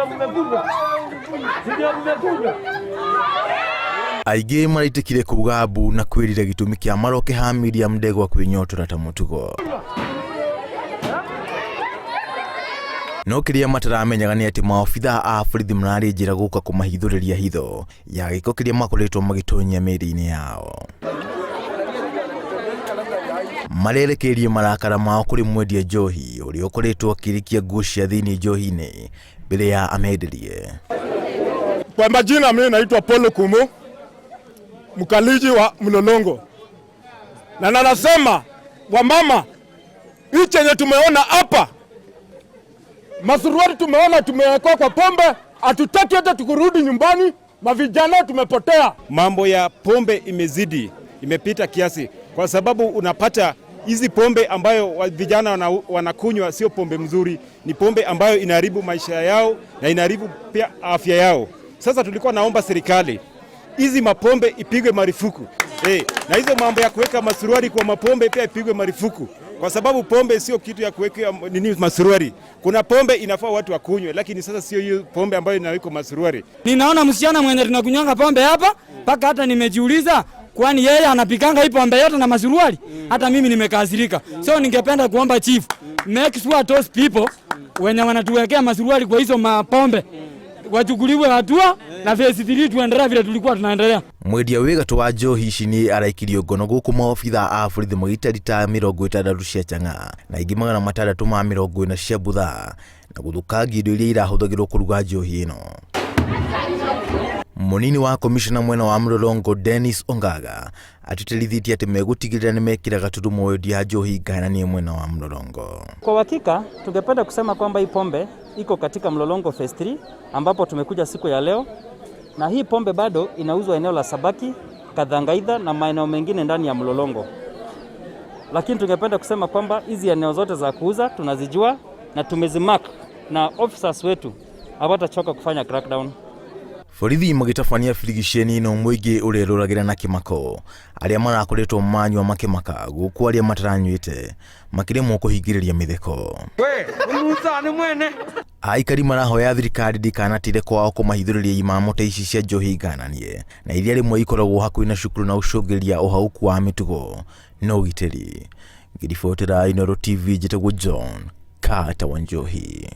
Ndio mmekunywa, ndio mmekunywa. Aingĩ maraitĩkire kuga mbu na kwĩrira gĩtũmi kĩa maroke ha Miriam Ndegwa kwĩnyotora ta mũtugo. No kĩrĩa mataramenyaga nĩ atĩ maobithaa a borithi mararĩ njĩra gũka kũmahithũrĩria hitho ya gĩko kĩrĩa makoretwo magĩtonyia mĩĩrĩ-inĩ yao. Marerekeirie marakara mao kũrĩ mwendia njohi ũrĩa ũkoretwo akĩrikia nguo cia thĩinĩ njohi-inĩ mbere ya amenderie. Kwa majina mimi naitwa Polo Kumu, mkaliji wa Mlolongo, na nanasema wamama, hii chenye tumeona hapa, masuruali tumeona tumewekwa kwa pombe, hatutaki hata tukurudi nyumbani, mavijana tumepotea. Mambo ya pombe imezidi, imepita kiasi, kwa sababu unapata hizi pombe ambayo vijana wanakunywa sio pombe mzuri, ni pombe ambayo inaharibu maisha yao na inaharibu pia afya yao. Sasa tulikuwa naomba serikali hizi mapombe ipigwe marufuku na hizo mambo ya kuweka masuruali kwa mapombe pia ipigwe marufuku, kwa sababu pombe sio kitu ya kuweka nini masuruali. Kuna pombe inafaa watu wakunywe, lakini sasa sio hiyo pombe ambayo inawekwa masuruali. Ninaona msichana mwenye tunakunywanga pombe hapa mpaka hata nimejiuliza kwani yeye anapikanga hii pombe yote na masuruali? Hata mimi nimekasirika. So ningependa kuomba chief, make sure those people wenye wanatuwekea masuruali kwa hizo mapombe wachukuliwe hatua na phase 3 tuendelee vile tulikuwa tunaendelea. Mwendia wĩ gatũ wa njohi ici nĩ araikirio ngono gũkũ maobithaa a borithi magĩita rita 60 cia chang'aa na ingĩ 640 cia buthaa na gũthũkangia indo iria irahũthagĩrwo kũruga njohi ĩno. Mũnini wa komishona mwena wa Mlolongo Dennis Ongaga atĩtĩrithĩtie atĩ megũtigĩrĩra nĩ mekĩra gaturumo wendia njohi ngayananie mwena wa Mlolongo. Kwa uhakika tungependa kusema kwamba hii pombe iko katika Mlolongo Phase 3 ambapo tumekuja siku ya leo, na hii pombe bado inauzwa eneo la Sabaki, Kathangaitha na maeneo mengine ndani ya Mlolongo. Lakini tungependa kusema kwamba hizi eneo zote za kuuza tunazijua na tumezimark na officers wetu hawatachoka kufanya crackdown. Borithi magĩtabania birigiceni ĩno mũingĩ ũrerũragĩra na kĩmako arĩa marakoretwo manyua makĩmaka gũkũ arĩa mataranyuĩte makĩremwo kũhingĩrĩria mĩtheko. We musa ni mwene. Aikari marahoya thirikari ndĩkanatĩre kwao kũmahithũrĩria imamo ta ici cia njohi ngananie na iria rĩmwe ikoragwo hakuhĩ na cukuru na gũcũngĩrĩria ũhaũku wa mĩtugo na ũgitĩri. Ngĩribotera Inooro TV njĩtagwo John Carter Wanjohi.